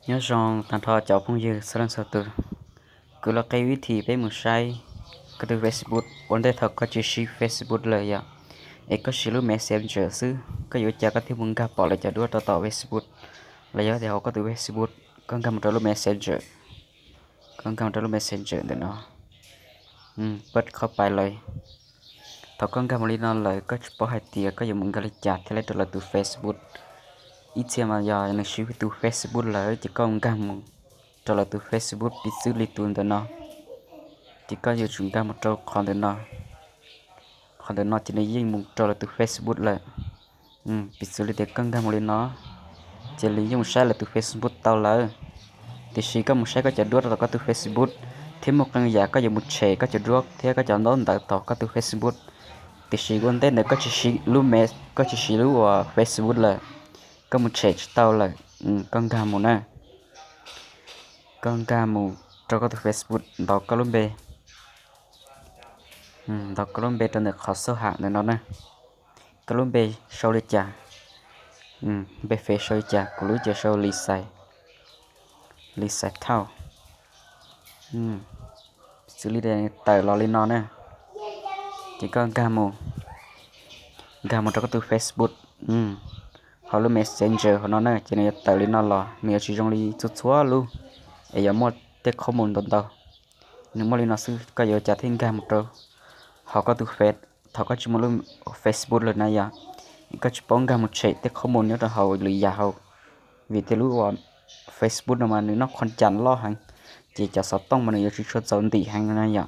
Nyob zoo tag nrho cov phooj ywg txhua leej txhua tus, kuv los qhia vib thim peb mus saib koj tus Facebook ua ntej thaum koj tsis siv Facebook lawm yom, es koj siv lub Messenger xwb, koj yuav ua cas koj thiaj mus nkag pom lawv cov duab rau tom Facebook, los yog tias hauv koj tus Facebook, koj nkag mus rau lub Messenger, koj nkag mus rau lub Messenger ntawm no, pab qhov pais lawm. Thaum koj nkag mus li no lawm koj tsis paub hais tias koj yuav mus nkag li cas thiaj li rau lawv tus Facebook. Ib txhia mas yog nws siv tus Facebook lawm ces koj nkag mus rau lawv tus Facebook piv txwv li tus ntawm no, ces koj yuav tsum nkag mus rau qhov ntawm no. Qhov ntawm no ces nws yeej mus rau lawv tus Facebook lawm. Piv txwv li tias koj nkag mus li no, ces nws yeej mus saib lawv tus Facebook tau lawm. Tiam sis koj mus saib koj cov duab rau tom koj tus Facebook, thiab muaj qee yam koj yuav mus tshem koj cov duab thiab koj cov ntaub ntawv tom koj tus Facebook. Tiam sis ua ntej ntawd koj tsis siv lub me, koj tsis siv lub uas Facebook lawm, koj mus tshem tsis tau lawm. Koj nkag mus na, koj nkag mus rau koj tus Facebook, ntaus koj lub npe, ntaus koj lub npe rau ntawm qhov xauj ham ntawm no na. Koj lub npe sau li cas? Npe fev sau li cas? Kuv lub ces sau Lis Xais, Lis Xais Thauj. Xws li tawm los li no na, ces koj nkag mus, nkag mus rau koj tus Facebook, hauv lub Messenger hauv no na, ces nws yuav tawm li no los, nws yuav tsis zoo li txhua txhua lub es yuav muaj tej qhob mus ntau ntau. Nws muaj li no xwb, koj yuav ua cas thiaj nkag mus rau hauv koj tus Face thaum koj tsis muaj lub Facebook lawm na yom. Koj tsis paub nkag mus tshem tej qhob mus nyob rau hauv lwm yam hauv, vim tias lub uas Facebook no mas nws noj qhov cas loj heev, ces cov xov tooj mas nws yuav tsis tshua txaus ntim heev na yom.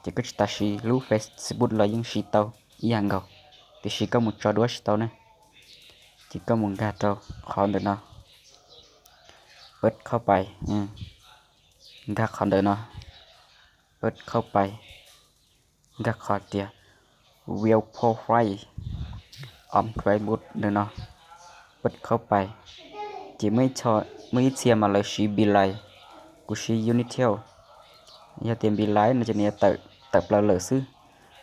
Ces koj tsis tas siv lub Facebook los yeej siv tau ib yam nkaus, tiam sis koj mus tso duab tsis tau ne. Ces koj mus nkag rau qhov ntawm no, pab qhov pais, nkag qhov ntawm no, pab qhov pais, nkag qhov tias View profile on Facebook ntawm no, pab qhov pais. Ces muaj ib txhia mas lawv siv Beeline, kuv siv Unitel. Yog tias Beeline no ces nws yuav tawm plaws lawm xwb,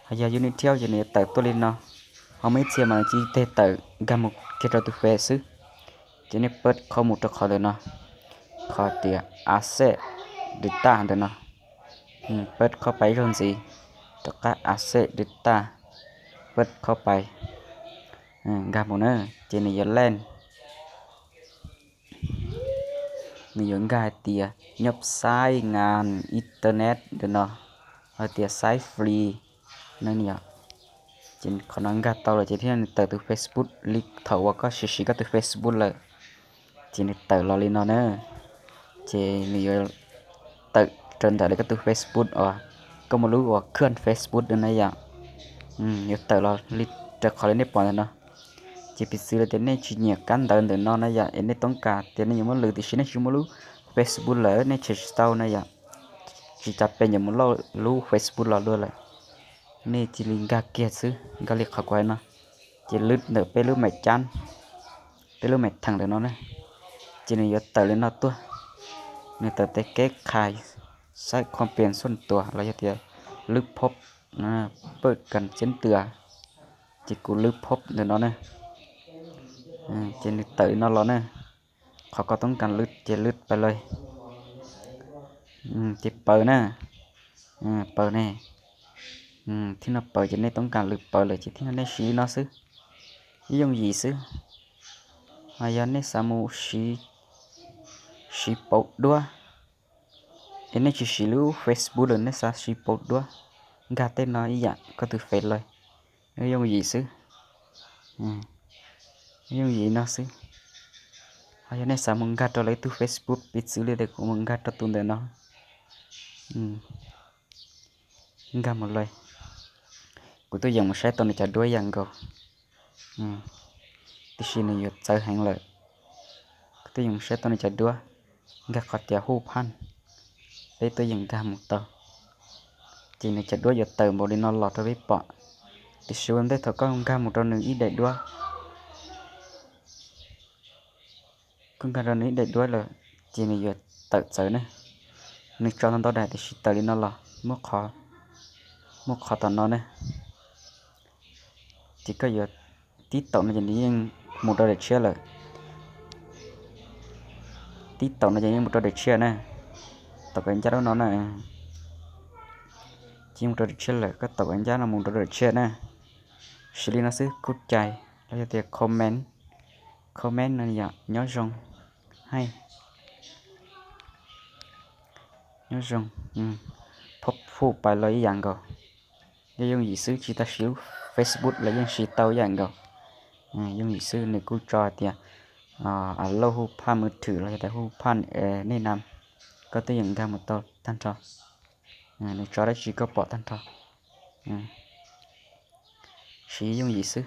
ho yog Unitel ces nws yuav tawm tuaj li no. Ho muaj ib txhia mas nws cia li tawm nkag mus kiag rau tus Face xwb. Ces nej pab qhov mus rau qhov ntawm no, qhov tias Access Data ntawm no, pab qhov pais zaug ntxiv, rov qab Access Data, pab qhov pais, nkag mus na, ces nws yuav leej, nws yuav nkag hais tias nyob saib ngas internet ntawm no, hais tias saib free no yom. Ces qhov no nkag tau lawm ces thiaj nws tawm tus Facebook li thaum uas koj siv siv koj tus Facebook lawm. Ces nws tawm los li no na, ces nws yuav tawm raws ntawm li koj tus Facebook uas koj muaj lub uas khaj Facebook no na yom. Yuav tawm los li raws qhov li nej pom ntawm no. Ces piv txwv li tias nej tsis nyiam kab ntawv ntawm no na yom, es nej toob kas tias nej yuav muab lwm tiam sis nej tsis muaj lub Facebook lawm nej tshem tsis tau na yom, tsis tas pes yuav mus loj lub Facebook los dua lawm. Nej cia li nkag kiag xwb, nkag li qhov kuv hais no, ces lwb ntawm peb lub maiv cab, peb lub maiv theem ntawm no na, ces nws yuav tawm li no tuaj. Nws tawm tej kev qhais, saib khoom pias xuj tuas los yog tias lwb phob, pab kas txiab ntws, ces kuv lwb phob ntawm no na, ces nws tawm li no los na. Qhov koj toob kas lwb ces lwb pais lawm, ces paws na, paws ne, thib no paws ces nej toob kas lwm paws lawm ces thib no nej siv li no xwb, ib yooj yim xwb. Ho yog nej xav mus siv pauv duab, es nej tsis siv lub Facebook lawm nej xav siv pauv duab, nkag tej no ib yam koj tus Face lawm, ib yooj yim xwb, ib yooj yim no xwb. Ho yog nej xav mus nkag rau lawv tus Facebook piv txwv li tias kuv mus nkag rau tus ntawm no, nkag mus lawm. Kuv tuaj yeem mus saib tau nws cov duab ib yam nkaus, tiam sis nws yuav txawv heev lawm. Kuv tuaj yeem mus saib tau nws cov duab, nkag qhov tias hu phaj, peb tuaj yeem nkag mus tau, ces nws cov duab yuav tawm npaum li no los rau peb pom. Tiam sis ua ntej thaum koj nkag mus rau nws ib daim duab, koj nkag rau nws ib daim duab lawm, ces nws yuav tawm txawv ne. Nws tso ntau ntau daim tiam sis tawm li no los, muaj qhov tom no ne. Ces koj yuav tib taum no ces nws yeej mus rau daim tshiab lawm. Tib taum no ces yeej mus rau daim tshiab na. Taum kom ncaj lub no na. Ces yeej mus rau daim tshiab lawm, koj taum kom ncaj no mus rau daim tshiab na. Siv li no xwb kuj cai. Los yog tias comment, comment no yom, nyob zoo, hais, nyob zoo, phob phuj pais los ib yam nkaus. Yog yooj yim xwb, tsis tas siv lub Facebook los yeej siv tau ib yam nkaus. Yooj yim xwb, nws kuj tso hais tias alooj hu phaj mws thwm los yog tias hu phaj nej nam, koj twb yeem nkag mus tau tag nrho. Nws tso dab tsi koj pom tag nrho. Siv yooj yim xwb.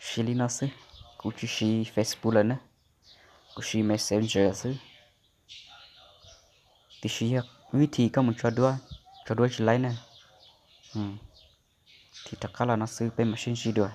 Siv li no xwb. Kuv tsis siv Facebook lawm na. Kuv siv Messenger xwb. Tiam sis yog vib thim koj mus tso duab, tso duab tsis laib na. Thim rov qab los no xwb, peb mam sib ntsib dua.